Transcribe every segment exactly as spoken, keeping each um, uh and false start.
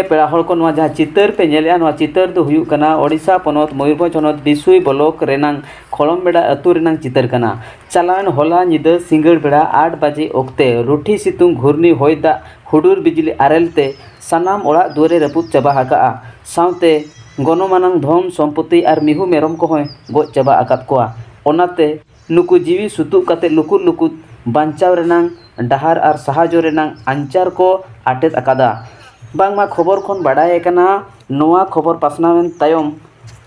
ᱯᱮᱲᱟ ᱦᱚᱲ ᱠᱚ, ᱱᱚᱣᱟ ᱡᱟᱦᱟᱸ ᱪᱤᱛᱟᱹᱨ ᱯᱮ ᱧᱮᱞᱮᱜᱼᱟ, ᱱᱚᱣᱟ ᱪᱤᱛᱟᱹᱨ ᱫᱚ ᱦᱩᱭᱩᱜ ᱠᱟᱱᱟ ᱳᱰᱤᱥᱟ ᱯᱚᱱᱚᱛ ᱢᱚᱭᱩᱨᱵᱷᱚᱸᱡᱽ ᱦᱚᱱᱚᱛ ᱵᱤᱥᱩᱭ ᱵᱞᱚᱠ ᱨᱮᱱᱟᱝ ᱠᱷᱚᱲᱚᱢ ᱵᱮᱰᱟ ᱟᱹᱛᱩ ᱨᱮᱱᱟᱝ ᱪᱤᱛᱟᱹᱨ ᱠᱟᱱᱟ᱾ ᱪᱟᱞᱟᱣᱮᱱ ᱦᱚᱞᱟ ᱧᱤᱫᱟᱹ ᱥᱤᱸᱜᱟᱹᱲ ᱵᱮᱲᱟ ᱟᱴ ᱵᱟᱡᱮ ᱚᱠᱛᱮ ᱨᱩᱴᱷᱤ ᱥᱤᱛᱩᱝ ᱜᱷᱩᱨᱱᱤ ᱦᱚᱭ ᱫᱟᱜ ᱦᱩᱰᱩᱨ ᱵᱤᱡᱽᱞᱤ ᱟᱨᱮᱞ ᱛᱮ ᱥᱟᱱᱟᱢ ᱚᱲᱟᱜ ᱫᱩᱣᱟᱹᱨᱮ ᱨᱟᱹᱯᱩᱫ ᱪᱟᱵᱟ ᱟᱠᱟᱜᱼᱟ᱾ ᱥᱟᱶᱛᱮ ᱜᱚᱱᱚᱝ ᱟᱱᱟᱝ ᱫᱷᱚᱱ ᱥᱚᱢᱯᱚᱛᱤ ᱟᱨ ᱢᱤᱦᱩ ᱢᱮᱨᱚᱢ ᱠᱚᱦᱚᱸᱭ ᱜᱚᱡ ᱪᱟᱵᱟ ᱟᱠᱟᱫ ᱠᱚᱣᱟ᱾ ᱚᱱᱟᱛᱮ ᱱᱩᱠᱩ ᱡᱤᱣᱤ ᱥᱩᱛᱩᱜ ᱠᱟᱛᱮ ᱞᱩᱠᱩᱫ ᱞᱩᱠᱩᱫ ᱵᱟᱧᱪᱟᱣ ᱨᱮᱱᱟᱝ ᱰᱟᱦᱟᱨ ᱟᱨ ᱥᱟᱦᱟᱡᱚ ᱨᱮᱱᱟᱝ ᱟᱧᱪᱟᱨ ᱠᱚ ᱟᱴᱮᱫ ᱟᱠᱟᱫᱟ᱾ ᱵᱟᱝᱢᱟ ᱠᱷᱚᱵᱚᱨ ᱠᱷᱚᱱ ᱵᱟᱰᱟᱭ ᱟᱠᱟᱱᱟ, ᱱᱚᱣᱟ ᱠᱷᱚᱵᱚᱨ ᱯᱟᱥᱱᱟᱣᱮᱱ ᱛᱟᱭᱚᱢ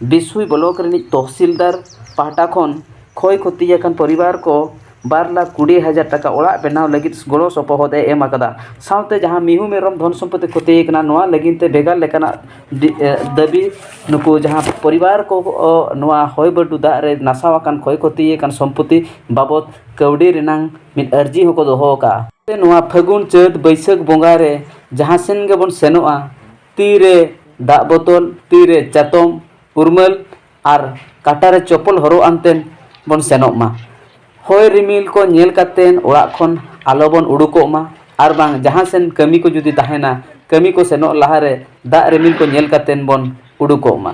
ᱵᱤᱥᱩᱭ ᱵᱞᱚᱠ ᱨᱤᱱᱤᱡ ᱛᱚᱦᱥᱤᱞᱫᱟᱨ ᱯᱟᱦᱴᱟ ᱠᱷᱚᱱ ᱠᱷᱚᱭ ᱠᱷᱚᱛᱤ ᱟᱠᱟᱱ ᱯᱚᱨᱤᱵᱟᱨ ᱠᱚ ᱵᱟᱨ ᱞᱟᱠᱷ ᱠᱩᱲᱤ ᱦᱟᱡᱟᱨ ᱴᱟᱠᱟ ᱚᱲᱟᱜ ᱵᱮᱱᱟᱣ ᱞᱟᱹᱜᱤᱫ ᱜᱚᱲᱚ ᱥᱚᱯᱚᱦᱚᱫ ᱮ ᱮᱢ ᱟᱠᱟᱫᱟ᱾ ᱥᱟᱶᱛᱮ ᱡᱟᱦᱟᱸ ᱢᱤᱦᱩ ᱢᱮᱨᱚᱢ ᱫᱷᱚᱱ ᱥᱚᱢᱯᱚᱛᱤ ᱠᱷᱚᱛᱤ ᱟᱠᱟᱱᱟ, ᱱᱚᱣᱟ ᱞᱟᱹᱜᱤᱫ ᱛᱮ ᱵᱷᱮᱜᱟᱨ ᱞᱮᱠᱟᱱᱟᱜ ᱫᱤ-, ᱮ, ᱫᱟᱹᱵᱤ ᱱᱩᱠᱩ ᱡᱟᱦᱟᱸ ᱯᱚᱨᱤᱵᱟᱨ ᱠᱚ, ᱚ, ᱱᱚᱣᱟ ᱦᱚᱭ ᱵᱟᱹᱨᱰᱩ ᱫᱟᱜ ᱨᱮ ᱱᱟᱥᱟᱣ ᱟᱠᱟᱱ ᱠᱷᱚᱭ ᱠᱷᱚᱛᱤ ᱟᱠᱟᱱ ᱥᱚᱢᱯᱚᱛᱤ ᱵᱟᱵᱚᱫ ᱠᱟᱹᱣᱰᱤ ᱨᱮᱱᱟᱝ ᱢᱤᱫ ᱟᱹᱨᱡᱤ ᱦᱚᱸᱠᱚ ᱫᱚᱦᱚ ᱟᱠᱟᱫᱼᱟ᱾ ᱱᱚᱣᱟ ᱯᱷᱟᱹᱜᱩᱱ, ᱪᱟᱹᱛ, ᱵᱟᱹᱭᱥᱟᱹᱠᱷ ᱵᱚᱸᱜᱟ ᱨᱮ ᱡᱟᱦᱟᱸ ᱥᱮᱱ ᱜᱮᱵᱚᱱ ᱥᱮᱱᱚᱜᱼᱟ, ᱛᱤᱨᱮ ᱫᱟᱜ ᱵᱳᱛᱚᱞ, ᱛᱤᱨᱮ ᱪᱟᱛᱚᱢ, ᱩᱨᱢᱟᱹᱞ ᱟᱨ ᱠᱟᱴᱟ ᱨᱮ ᱪᱚᱯᱚᱞ ᱦᱚᱨᱚᱜ ᱟᱱᱛᱮᱱ ᱵᱚᱱ ᱥᱮᱱᱚᱜ ᱢᱟ᱾ ᱦᱚᱭ ᱨᱤᱢᱤᱞ ᱠᱚ ᱧᱮᱞ ᱠᱟᱛᱮᱱ ᱚᱲᱟᱜ ᱠᱷᱚᱱ ᱟᱞᱚ ᱵᱚᱱ ᱩᱰᱩᱠᱚᱜ ᱢᱟ, ᱟᱨ ᱵᱟᱝ ᱡᱟᱦᱟᱸ ᱥᱮᱱ ᱠᱟᱹᱢᱤ ᱠᱚ ᱡᱩᱫᱤ ᱛᱟᱦᱮᱱᱟ, ᱠᱟᱹᱢᱤ ᱠᱚ ᱥᱮᱱᱚᱜ ᱞᱟᱦᱟᱨᱮ ᱫᱟᱜ ᱨᱤᱢᱤᱞ ᱠᱚ ᱧᱮᱞ ᱠᱟᱛᱮᱱ ᱵᱚᱱ ᱩᱰᱩᱠᱚᱜ ᱢᱟ᱾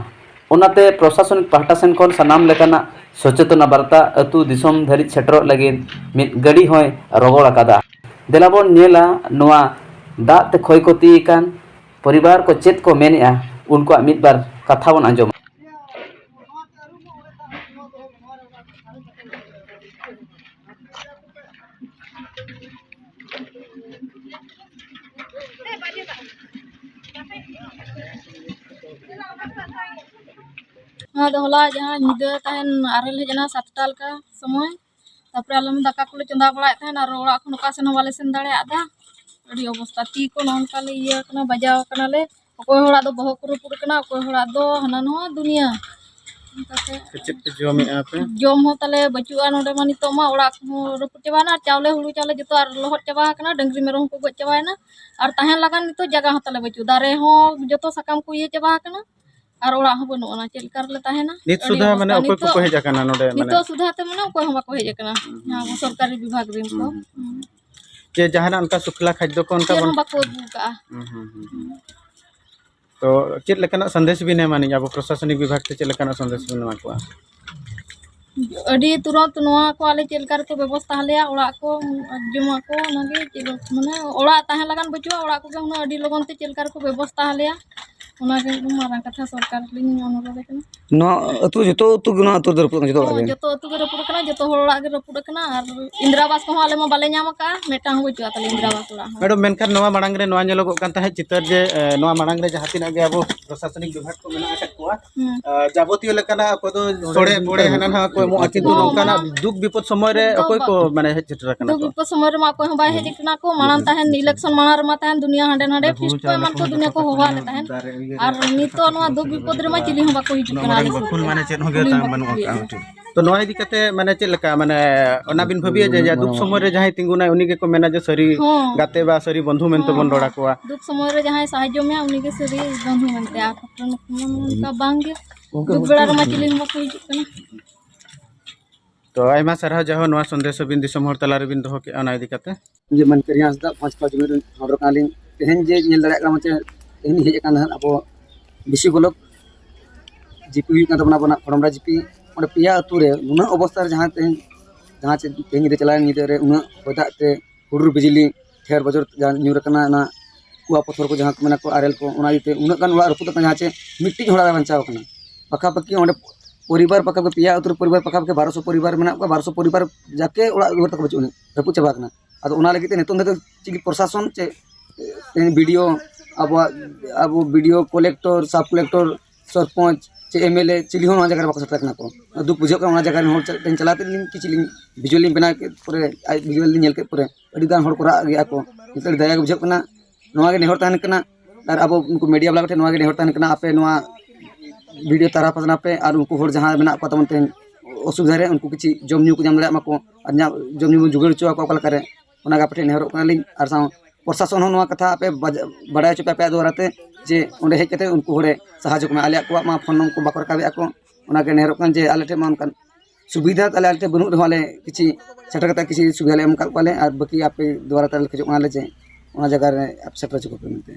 ᱚᱱᱟᱛᱮ ᱯᱨᱚᱥᱟᱥᱚᱱᱤᱠ ᱯᱟᱦᱴᱟ ᱥᱮᱱ ᱠᱷᱚᱱ ᱥᱟᱱᱟᱢ ᱞᱮᱠᱟᱱᱟᱜ ᱥᱚᱪᱮᱛᱚᱱᱟ ᱵᱟᱨᱛᱟ ᱟᱹᱛᱩ ᱫᱤᱥᱚᱢ ᱫᱷᱟᱹᱨᱤᱡ ᱥᱮᱴᱮᱨᱚᱜ ᱞᱟᱹᱜᱤᱫ ᱢᱤᱫ ᱜᱟᱹᱰᱤ ᱦᱚᱸᱭ ᱨᱚᱜᱚᱲ ᱟᱠᱟᱫᱟ᱾ ᱫᱮᱞᱟ ᱵᱚᱱ ᱧᱮᱞᱟ ᱱᱚᱣᱟ ᱫᱟᱜ ᱛᱮ ᱠᱷᱚᱭ ᱠᱷᱚᱛᱤ ᱟᱠᱟᱱ ᱯᱚᱨᱤᱵᱟᱨ ᱠᱚ ᱪᱮᱫ ᱠᱚ ᱢᱮᱱᱮᱜᱼᱟ, ᱩᱱᱠᱩᱣᱟᱜ ᱢᱤᱫ ᱵᱟᱨ ᱠᱟᱛᱷᱟ ᱵᱚᱱ ᱟᱸᱡᱚᱢᱟ᱾ ᱱᱚᱣᱟ ᱫᱚ ᱦᱚᱞᱟ ᱡᱟᱦᱟᱸ ᱧᱤᱫᱟᱹ ᱛᱟᱦᱮᱱ ᱟᱨᱮᱞ ᱦᱮᱡ ᱮᱱᱟ ᱥᱟᱛᱴᱟ ᱞᱮᱠᱟ ᱥᱚᱢᱚᱭ, ᱛᱟᱯᱚᱨᱮ ᱟᱞᱮ ᱢᱟ ᱫᱟᱠᱟ ᱠᱚᱞᱮ ᱪᱚᱸᱫᱟ ᱵᱟᱲᱟᱭᱮᱫ ᱛᱟᱦᱮᱱ ᱟᱨ ᱚᱲᱟᱜ ᱠᱷᱚᱱ ᱚᱠᱟ ᱥᱮᱱ ᱦᱚᱸ ᱵᱟᱞᱮ ᱥᱮᱱ ᱫᱟᱲᱮᱭᱟᱜᱫᱟ᱾ ᱟᱹᱰᱤ ᱚᱵᱚᱥᱛᱟ, ᱛᱤ ᱠᱚ ᱱᱚᱜᱼᱚ ᱱᱚᱝᱠᱟ ᱞᱮ ᱤᱭᱟᱹ ᱠᱟᱱᱟ, ᱵᱟᱡᱟᱣ ᱠᱟᱱᱟᱞᱮ᱾ ᱚᱠᱚᱭ ᱦᱚᱲᱟᱜ ᱫᱚ ᱵᱚᱦᱚᱜ ᱠᱚ ᱨᱟᱹᱯᱩᱫ ᱠᱟᱱᱟ, ᱚᱠᱚᱭ ᱦᱚᱲᱟᱜ ᱫᱚ ᱦᱟᱱᱟ ᱱᱚᱣᱟ ᱫᱩᱱᱤᱭᱟᱹ᱾ ᱚᱱᱠᱟᱛᱮ ᱪᱮᱫ ᱯᱮ ᱡᱚᱢᱮᱫᱼᱟ ᱯᱮ? ᱡᱚᱢ ᱦᱚᱸ ᱛᱟᱞᱮ ᱵᱟᱹᱪᱩᱜᱼᱟ ᱱᱚᱰᱮ ᱢᱟ, ᱱᱤᱛᱚᱜ ᱢᱟ ᱚᱲᱟᱜ ᱠᱚᱦᱚᱸ ᱨᱟᱹᱯᱩᱫ ᱪᱟᱵᱟᱭᱮᱱᱟ, ᱟᱨ ᱪᱟᱣᱞᱮ ᱦᱩᱲᱩ ᱪᱟᱣᱞᱮ ᱡᱚᱛᱚ ᱟᱨ ᱞᱚᱦᱚᱫ ᱪᱟᱵᱟ ᱟᱠᱟᱱᱟ, ᱰᱟᱹᱝᱨᱤ ᱢᱮᱨᱚᱢ ᱦᱚᱸᱠᱚ ᱜᱚᱡ ᱪᱟᱵᱟᱭᱮᱱᱟ, ᱟᱨ ᱛᱟᱦᱮᱱ ᱞᱮᱠᱟᱱ ᱱᱤᱛᱚᱜ ᱡᱟᱭᱜᱟ ᱦᱚᱸ ᱛᱟᱞᱮ ᱵᱟᱹᱪᱩᱜ, ᱫᱟᱨᱮ ᱦᱚᱸ ᱡᱚᱛᱚ ᱥᱟᱠᱟᱢ ᱠᱚ ᱤᱭᱟᱹ ᱪᱟᱵᱟ ᱟᱠᱟᱱᱟ᱾ ᱟᱨ ᱚᱲᱟᱜ ᱦᱚᱸ ᱵᱟᱹᱱᱩᱜ ᱟᱱᱟ, ᱪᱮᱫ ᱞᱮᱠᱟ ᱨᱮᱞᱮ ᱛᱟᱦᱮᱱᱟ? ᱱᱤᱛ ᱟᱹᱰᱤ ᱥᱩᱫᱷᱟ ᱚᱵᱚᱥᱛᱟ ᱢᱟᱱᱮ ᱚᱠᱚᱭ ᱠᱚ ᱱᱤᱛᱚᱜ, ᱦᱮᱡ ᱟᱠᱟᱱᱟ ᱱᱚᱰᱮ, ᱢᱟᱱᱮ? ᱱᱤᱛᱚᱜ ᱥᱩᱫᱷᱟ ᱛᱮ ᱢᱟᱱᱮ ᱚᱠᱚᱭ ᱦᱚᱸ ᱵᱟᱠᱚ ᱦᱮᱡ ᱟᱠᱟᱱᱟ, ᱦᱩᱸ, ᱦᱩᱸ᱾ ᱡᱟᱦᱟᱸ ᱟᱵᱚ ᱥᱚᱨᱠᱟᱨᱤ ᱵᱤᱵᱷᱟᱜᱽ ᱨᱮᱱ ᱠᱚ᱾ ᱦᱩᱸ, ᱦᱩᱸ᱾ ᱦᱩᱸ᱾ ᱪᱮ ᱡᱟᱦᱟᱱᱟᱜ ᱚᱱᱠᱟ ᱥᱩᱠᱷᱞᱟ ᱠᱷᱟᱫᱽᱫᱚ ᱠᱚ ᱚᱱᱠᱟ ᱪᱮᱫ ᱵᱚᱱ ᱦᱚᱸ ᱵᱟᱠᱚ ᱟᱹᱜᱩ ᱠᱟᱜᱼᱟ᱾ ᱦᱩᱸ, ᱦᱩᱸ, ᱦᱩᱸ᱾ ᱦᱩᱸ᱾ ᱛᱚ ᱪᱮᱫ ᱞᱮᱠᱟᱱᱟᱜ ᱥᱟᱸᱫᱮᱥ ᱵᱤᱱ ᱮᱢᱟ ᱱᱤᱧ ᱟᱵᱚ ᱯᱨᱚᱥᱟᱥᱚᱱᱤᱠ ᱵᱤᱵᱷᱟᱜᱽ ᱛᱮ, ᱪᱮᱫ ᱞᱮᱠᱟᱱᱟᱜ ᱥᱟᱸᱫᱮᱥ ᱵᱤᱱ ᱮᱢᱟ ᱠᱚᱣᱟ? ᱟᱹᱰᱤ ᱛᱩᱨᱟᱹᱛ ᱱᱚᱣᱟ ᱠᱚ ᱟᱞᱮ ᱪᱮᱫ ᱞᱮᱠᱟ ᱨᱮᱠᱚ ᱵᱮᱵᱚᱥᱛᱷᱟ ᱟᱞᱮᱭᱟ, ᱚᱲᱟᱜ ᱠᱚ, ᱡᱚᱢᱟᱜ ᱠᱚ, ᱚᱱᱟᱜᱮ ᱪᱮᱫ ᱢᱟᱱᱮ ᱚᱲᱟᱜ ᱛᱟᱦᱮᱸ ᱞᱮᱠᱟᱱ ᱵᱟᱹᱪᱩᱜᱼᱟ, ᱚᱲᱟᱜ ᱠᱚᱜᱮ ᱦᱩᱱᱟᱹᱝ ᱟᱹᱰᱤ ᱞᱚᱜᱚᱱ ᱛᱮ ᱪᱮᱫ ᱞᱮᱠᱟ ᱨᱮᱠᱚ ᱵᱮᱵᱚᱥᱛᱷᱟ ᱟᱞᱮᱭᱟ, ᱚᱱᱟᱜᱮ ᱢᱤᱫᱴᱟᱝ ᱢᱟᱨᱟᱝ ᱠᱟᱛᱷᱟ ᱥᱚᱨᱠᱟᱨ ᱞᱤᱧ ᱚᱱᱩᱨᱳᱫᱷ ᱟᱠᱟᱱᱟ᱾ ᱱᱚᱣᱟ ᱟᱹᱛᱩ, ᱡᱚᱛᱚ ᱟᱹᱛᱩ ᱜᱮ ᱱᱚᱣᱟ ᱟᱹᱛᱩ ᱫᱚ ᱨᱟᱹᱯᱩᱫ ᱠᱟᱱᱟ, ᱡᱚᱛᱚ ᱦᱚᱸ, ᱚᱲᱟᱜ ᱜᱮ? ᱡᱚᱛᱚ ᱟᱹᱛᱩ ᱜᱮ ᱨᱟᱹᱯᱩᱫ ᱟᱠᱟᱱᱟ, ᱡᱚᱛᱚ ᱦᱚᱲ ᱚᱲᱟᱜ ᱜᱮ ᱨᱟᱹᱯᱩᱫ ᱟᱠᱟᱱᱟ᱾ ᱟᱨ ᱤᱱᱫᱨᱟ ᱟᱵᱟᱥ ᱠᱚᱦᱚᱸ ᱟᱞᱮ ᱢᱟ ᱵᱟᱞᱮ ᱧᱟᱢ ᱟᱠᱟᱫᱼᱟ, ᱢᱤᱫᱴᱟᱝ ᱦᱚᱸ ᱵᱟᱹᱪᱩᱜᱼᱟ ᱛᱟᱞᱮ ᱤᱱᱫᱨᱟ ᱟᱵᱟᱥ ᱚᱲᱟᱜ ᱦᱚᱸ᱾ ᱢᱮᱰᱟᱢ, ᱢᱮᱱᱠᱷᱟᱱ ᱱᱚᱣᱟ ᱢᱟᱲᱟᱝ ᱨᱮ ᱱᱚᱣᱟ ᱧᱮᱞᱚᱜᱚᱜ ᱠᱟᱱ ᱛᱟᱦᱮᱸᱫ ᱪᱤᱛᱟᱹᱨ ᱡᱮ, ᱮ, ᱱᱚᱣᱟ ᱢᱟᱲᱟᱝ ᱨᱮ ᱡᱟᱦᱟᱸ ᱛᱤᱱᱟᱹᱜ ᱜᱮ ᱟᱵᱚ ᱯᱨᱚᱥᱟᱥᱚᱱᱤᱠ ᱵᱤᱵᱷᱟᱜᱽ ᱠᱚ ᱢᱮᱱᱟᱜ ᱟᱠᱟᱫ ᱠᱚᱣᱟ, ᱦᱩᱸ᱾ ᱮ, ᱡᱟᱵᱚᱛᱤᱭᱚ ᱞᱮᱠᱟᱱᱟᱜ ᱚᱠᱚᱭ ᱫᱚ ᱥᱚᱲᱮ, ᱯᱚᱲᱮ ᱦᱟᱱᱟ ᱱᱟᱣᱟ ᱠᱚ ᱮᱢᱚᱜᱼᱟ, ᱠᱤᱱᱛᱩ ᱦᱚᱸ, ᱱᱚᱝᱠᱟᱱᱟᱜ ᱢᱟᱱᱮ ᱫᱩᱠ ᱵᱤᱯᱚᱫ ᱥᱚᱢᱚᱭ ᱨᱮ ᱫᱩᱠ ᱚᱠᱚᱭ ᱠᱚ, ᱢᱟᱱᱮ, ᱦᱮᱡ ᱥᱮᱴᱮᱨ ᱟᱠᱟᱱᱟ ᱫᱩᱠ ᱠᱚ? ᱵᱤᱯᱚᱫ ᱥᱚᱢᱚᱭ ᱨᱮᱢᱟ ᱚᱠᱚᱭ ᱦᱚᱸ ᱵᱟᱭ ᱦᱮᱡ ᱟᱠᱟᱱᱟ ᱠᱚ᱾ ᱢᱟᱲᱟᱝ ᱛᱟᱦᱮᱱ ᱤᱞᱮᱠᱥᱚᱱ ᱢᱟᱲᱟᱝ ᱨᱮᱢᱟ ᱛᱟᱦᱮᱱ ᱫᱩᱱᱤᱭᱟᱹ ᱦᱟᱸᱰᱮ ᱱᱟᱰᱮ ᱯᱷᱤᱥᱴ ᱠᱚ ᱮᱢᱟᱱ ᱠᱚ ᱫᱩᱱᱤᱭᱟᱹ ᱠᱚ ᱦᱚᱦᱚ ᱟᱞᱮ ᱛᱟᱦᱮᱱ᱾ ᱟᱨ ᱱᱤᱛᱚᱜ ᱱᱚᱣᱟ ᱫᱩᱠ ᱵᱤᱯᱚᱫ ᱨᱮᱢᱟ ᱪᱤᱞᱤ ᱦᱚᱸ ᱵᱟᱠᱚ ᱦᱤᱡᱩᱜ ᱠᱟᱱᱟ ᱟᱞᱮ ᱥᱮᱫ ᱠᱷᱚᱱ᱾ ᱠᱩᱞᱤ ᱦᱚᱸ ᱵᱟᱠᱚ ᱠᱩᱞᱤ᱾ ᱛᱚ ᱱᱚᱣᱟ ᱤᱫᱤ ᱠᱟᱛᱮ ᱢᱟᱱᱮ ᱪᱮᱫ ᱞᱮᱠᱟ, ᱢᱟᱱᱮ ᱚᱱᱟ ᱵᱤᱱ ᱵᱷᱟᱹᱵᱤᱭᱟ ᱡᱮ, ᱡᱮ ᱫᱩᱠ ᱥᱚᱢᱚᱭ ᱨᱮ ᱡᱟᱦᱟᱸᱭ ᱛᱤᱸᱜᱩᱱᱟᱭ ᱩᱱᱤ ᱜᱮᱠᱚ ᱢᱮᱱᱟ ᱡᱮ ᱥᱟᱹᱨᱤ ᱦᱚᱸ᱾ ᱜᱟᱛᱮ ᱵᱟ ᱥᱟᱹᱨᱤ ᱵᱚᱱᱫᱷᱩ ᱢᱮᱱᱛᱮ ᱦᱚᱸ, ᱵᱚᱱ ᱨᱚᱲ ᱦᱚᱸ᱾ ᱟᱠᱚᱣᱟ? ᱫᱩᱠ ᱥᱚᱢᱚᱭ ᱨᱮ ᱡᱟᱦᱟᱸᱭ ᱥᱟᱦᱟᱡᱽᱡᱚ ᱢᱮᱭᱟ ᱩᱱᱤ ᱜᱮ ᱥᱟᱹᱨᱤ ᱵᱚᱱᱫᱷᱩ ᱢᱮᱱᱛᱮ, ᱟᱨ ᱚᱱᱠᱟ ᱵᱟᱝ ᱜᱮ᱾ ᱫᱩᱠ ᱵᱮᱲᱟ ᱨᱮᱢᱟ ᱪᱤᱞᱤ ᱦᱚᱸ ᱵᱟᱠᱚ ᱦᱤᱡᱩᱜ ᱠᱟᱱᱟ᱾ ᱛᱚ ᱟᱭᱢᱟ ᱥᱟᱨᱦᱟᱣ, ᱡᱟᱦᱟᱸ ᱱᱚᱣᱟ ᱥᱚᱱᱫᱮᱥ ᱟᱹᱵᱤᱱ ᱫᱤᱥᱚᱢ ᱦᱚᱲ ᱛᱟᱞᱟ ᱨᱮᱵᱤᱱ ᱫᱚᱦᱚ ᱠᱮᱫᱼᱟ ᱚᱱᱟ ᱤᱫᱤ ᱠᱟᱛᱮ᱾ ᱡᱮ ᱢᱮᱱ ᱠᱮᱫ ᱦᱟᱸᱥᱫᱟ, ᱯᱟᱸᱪ ᱯᱟᱸᱪ ᱡᱩᱢᱤ ᱨᱮᱱ ᱦᱚᱲ ᱠᱟᱱᱟᱞᱤᱧ᱾ ᱛᱮᱦᱮᱧ ᱡᱮ ᱧᱮᱞ ᱫᱟᱲᱮᱭᱟᱜ ᱠᱟᱱᱟ ᱪᱮ, ᱛᱮᱦᱮᱧ ᱦᱮᱡ ᱟᱠᱟᱱ ᱦᱟᱸᱜ ᱟᱵᱚ ᱵᱤᱥᱤ ᱵᱞᱚᱠ ᱡᱤᱯᱤ ᱦᱩᱭᱩᱜ ᱠᱟᱱ ᱛᱟᱵᱚᱱᱟ, ᱟᱵᱚᱱᱟᱜ ᱠᱷᱚᱲᱚᱢᱰᱟ ᱡᱤᱯᱤ᱾ ᱚᱸᱰᱮ ᱯᱮᱭᱟ ᱟᱹᱛᱩ ᱨᱮ ᱱᱩᱱᱟᱹᱜ ᱚᱵᱚᱥᱛᱟ ᱨᱮ ᱡᱟᱦᱟᱸ ᱛᱮᱦᱮᱧ, ᱡᱟᱦᱟᱸ ᱪᱮ ᱛᱮᱦᱮᱧ ᱧᱤᱫᱟᱹ ᱪᱟᱞᱟᱣᱮᱱ ᱧᱤᱫᱟᱹ ᱨᱮ ᱩᱱᱟᱹᱜ ᱦᱚᱭ ᱫᱟᱜ ᱛᱮ ᱦᱩᱰᱩᱨ ᱵᱤᱡᱽᱞᱤ ᱴᱷᱮᱨ ᱵᱚᱡᱚᱨ ᱡᱟᱦᱟᱸ ᱧᱩᱨ ᱟᱠᱟᱱᱟ, ᱚᱱᱟ ᱠᱩᱣᱟ ᱯᱚᱛᱷᱚᱨ ᱠᱚ ᱡᱟᱦᱟᱸ ᱠᱚ ᱢᱮᱱᱟ ᱠᱚ ᱟᱨᱮᱞ ᱠᱚ, ᱚᱱᱟ ᱤᱭᱟᱹᱛᱮ ᱩᱱᱟᱹᱜ ᱜᱟᱱ ᱚᱲᱟᱜ ᱨᱟᱹᱯᱩᱫ ᱟᱠᱟᱱᱟ, ᱡᱟᱦᱟᱸ ᱪᱮ ᱢᱤᱫᱴᱤᱡ ᱦᱚᱲ ᱵᱟᱭ ᱵᱟᱧᱪᱟᱣ ᱟᱠᱟᱱᱟ᱾ ᱯᱟᱠᱟᱯᱟᱠᱤ ᱚᱸᱰᱮ ᱯᱚᱨᱤᱵᱟᱨ ᱯᱟᱠᱟᱯᱟᱠᱤ ᱯᱮᱭᱟ ᱟᱹᱛᱩ ᱨᱮ ᱯᱚᱨᱤᱵᱟᱨ ᱯᱟᱠᱟᱯᱟᱠᱤ ᱵᱟᱨᱚᱥᱚ ᱯᱚᱨᱤᱵᱟᱨ ᱢᱮᱱᱟᱜ ᱠᱚᱣᱟ, ᱵᱟᱨᱚᱥᱚ ᱯᱚᱨᱤᱵᱟᱨ ᱡᱟᱠᱮ ᱚᱲᱟᱜ ᱫᱩᱣᱟᱹᱨ ᱛᱟᱠᱚ ᱵᱟᱹᱪᱩᱜ ᱟᱹᱱᱤᱡ, ᱨᱟᱹᱯᱩᱫ ᱪᱟᱵᱟ ᱟᱠᱟᱱᱟ᱾ ᱟᱫᱚ ᱚᱱᱟ ᱞᱟᱹᱜᱤᱫ ᱛᱮ ᱱᱤᱛᱚᱝ ᱫᱷᱟᱹᱵᱤᱡ ᱪᱤᱞᱤ ᱯᱨᱚᱥᱟᱥᱚᱱ ᱪᱮ ᱛᱮᱦᱮᱧ ᱵᱤ ᱰᱤ ᱳ, ᱟᱵᱚᱣᱟᱜ, ᱟᱵᱚ ᱵᱤ ᱰᱤ ᱳ, ᱠᱚᱞᱮᱠᱴᱚᱨ, ᱥᱟᱵ ᱠᱚᱞᱮᱠᱴᱚᱨ, ᱥᱚᱨᱯᱚᱧᱪ ᱪᱮ ᱮᱢ ᱮᱞ ᱮ ᱪᱤᱞᱤ ᱦᱚᱸ ᱱᱚᱣᱟ ᱡᱟᱭᱜᱟ ᱨᱮ ᱵᱟᱠᱚ ᱥᱮᱴᱮᱨ ᱟᱠᱟᱱᱟ ᱠᱚ᱾ ᱫᱩᱠ ᱵᱩᱡᱷᱟᱹᱜ ᱠᱟᱱᱟ, ᱚᱱᱟ ᱡᱟᱭᱜᱟ ᱨᱮᱱ ᱦᱚᱲ ᱴᱷᱮᱱ ᱪᱟᱞᱟᱣ ᱠᱟᱛᱮ ᱞᱤᱧ ᱠᱤᱪᱷᱩ ᱞᱤᱧ ᱵᱷᱤᱡᱩᱣᱟᱞ ᱞᱤᱧ ᱵᱮᱱᱟᱣ ᱠᱮᱫ ᱯᱚᱨᱮ, ᱟᱡ ᱵᱷᱤᱡᱩᱣᱟᱞ ᱞᱤᱧ ᱧᱮᱞ ᱠᱮᱫ ᱯᱚᱨᱮ ᱟᱹᱰᱤ ᱜᱟᱱ ᱦᱚᱲ ᱠᱚ ᱨᱟᱜ ᱜᱮᱭᱟ ᱠᱚ᱾ ᱱᱤᱛᱚᱜ ᱟᱹᱰᱤ ᱫᱟᱭᱟ ᱜᱮ ᱵᱩᱡᱷᱟᱹᱜ ᱠᱟᱱᱟ᱾ ᱟᱨ ᱟᱵᱚ ᱩᱱᱠᱩ ᱢᱤᱰᱤᱭᱟ ᱵᱟᱞᱟ ᱠᱚᱴᱷᱮᱱ ᱱᱚᱣᱟ ᱜᱮ ᱱᱮᱦᱚᱨ ᱛᱟᱦᱮᱱ ᱠᱟᱱᱟ, ᱟᱯᱮ ᱱᱚᱣᱟ ᱵᱷᱤᱰᱤᱭᱳ ᱛᱟᱨᱟ ᱯᱟᱥᱱᱟᱣ ᱯᱮ ᱟᱨ ᱩᱱᱠᱩ ᱦᱚᱲ ᱡᱟᱦᱟᱸᱭ ᱢᱮᱱᱟᱜ ᱠᱚᱣᱟ ᱛᱟᱵᱚᱱ ᱛᱮᱦᱮᱧ ᱚᱥᱩᱵᱤᱫᱷᱟ ᱨᱮ, ᱩᱱᱠᱩ ᱠᱤᱪᱷᱩ ᱡᱚᱢ ᱧᱩ ᱠᱚ ᱧᱟᱢ ᱫᱟᱲᱮᱭᱟᱜ ᱢᱟᱠᱚ ᱟᱨ ᱧᱟ-, ᱡᱚᱢ ᱧᱩ ᱵᱚᱱ ᱡᱩᱜᱟᱹᱲ ᱦᱚᱪᱚ ᱟᱠᱚᱣᱟ ᱚᱠᱟ ᱞᱮᱠᱟᱨᱮ, ᱚᱱᱟ ᱜᱮ ᱟᱯᱮ ᱴᱷᱮᱱ ᱱᱮᱦᱚᱨᱚᱜ ᱠᱟᱱᱟᱞᱤᱧ᱾ ᱟᱨ ᱥᱟᱶ ᱯᱨᱚᱥᱟᱥᱚᱱ ᱦᱚᱸ ᱱᱚᱣᱟ ᱠᱟᱛᱷᱟ ᱟᱯᱮ ᱵᱟᱡ-, ᱵᱟᱰᱟᱭ ᱦᱚᱪᱚ ᱯᱮ ᱟᱯᱮᱭᱟᱜ ᱫᱩᱣᱟᱨᱟ ᱛᱮ, ᱡᱮ ᱚᱸᱰᱮ ᱦᱮᱡ ᱠᱟᱛᱮ ᱩᱱᱠᱩ ᱦᱚᱲᱮ ᱥᱟᱦᱟᱡᱽᱡᱚ ᱠᱚᱢᱟ᱾ ᱟᱞᱮᱭᱟᱜ ᱠᱚᱣᱟᱜ ᱢᱟ ᱯᱷᱳᱱ ᱱᱚᱢᱵᱚᱨ ᱠᱚ ᱵᱟᱠᱚ ᱨᱟᱠᱟᱵᱮᱫᱼᱟ ᱠᱚ, ᱚᱱᱟ ᱜᱮ ᱱᱮᱦᱚᱨᱚᱜ ᱠᱟᱱᱟ ᱡᱮ ᱟᱞᱮ ᱴᱷᱮᱱ ᱢᱟ ᱚᱱᱠᱟᱱ ᱥᱩᱵᱤᱫᱷᱟ ᱛᱟᱦᱞᱮ ᱟᱞᱮ ᱴᱷᱮᱱ ᱵᱟᱹᱱᱩᱜ ᱨᱮᱦᱚᱸ ᱟᱞᱮ ᱠᱤᱪᱷᱤ ᱥᱮᱴᱮᱨ ᱠᱟᱛᱮ ᱠᱤᱪᱷᱤ ᱥᱩᱵᱤᱫᱷᱟ ᱞᱮ ᱮᱢ ᱟᱠᱟᱫ ᱠᱚᱣᱟᱞᱮ, ᱟᱨ ᱵᱟᱹᱠᱤ ᱟᱯᱮ ᱫᱩᱣᱟᱨᱟ ᱛᱮ ᱟᱞᱮ ᱠᱷᱚᱡᱚᱜ ᱠᱟᱱᱟᱞᱮ ᱡᱮ ᱚᱱᱟ ᱡᱟᱭᱜᱟ ᱨᱮ ᱟᱯᱮ ᱥᱮᱴᱮᱨ ᱦᱚᱪᱚ ᱠᱚᱯᱮ ᱢᱮᱱᱛᱮ᱾